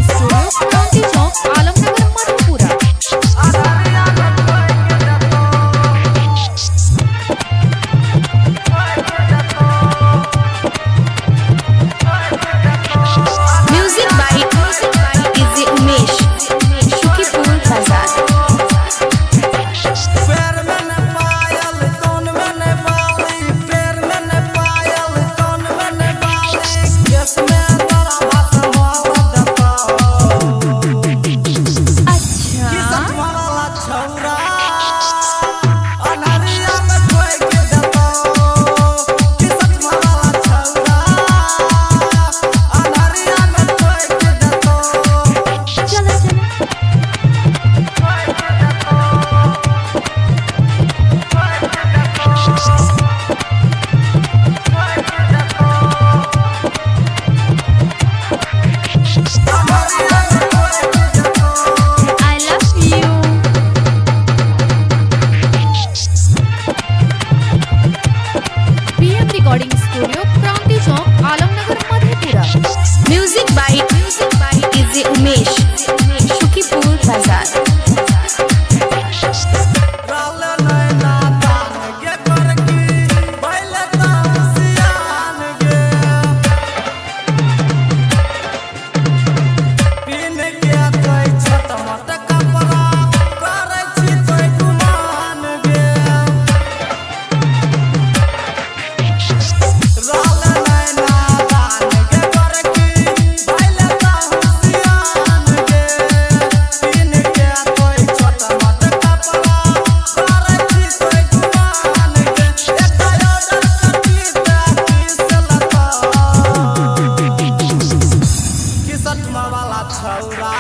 Studio, Kranti Chowk, Alamnagar, Madhepura. अन्हरिया में ठोक देतो। Music by DJ Umesh, Sukhipur Bazar. पैर में न पायल कान में न बाली, पैर में न पायल कान में न बाली, केस में तोरा भसमाल देतो। अच्छा। किसन वाला छौरा अन्हरिया में ठोक देतो। किसन वाला छौरा अन्हरिया में ठोक देतो। चलो चलो। ठोक देतो। ठोक देतो। ठोक देतो। अन्हरिया में ठोक देतो। I love you. PM Recording Studio, Kranti Chowk, Alamnagar, Madhepura. Music by DJ Umesh, Sukhipur Bazar. रहल नैना दान गे गोरकी, भइल तऽ सियान गे। पिन्ह के तोय छोट मोट कपड़ा, करै छी तोय गुमान गे। रहल नैना दान गे गोरकी, भइल तऽ सियान गे। पिन्ह के तोय छोट मोट कपड़ा, करै छी तोय गुमान गे। एकटा ऑर्डर करती तऽ किस लता। किसठ वाला छौरा।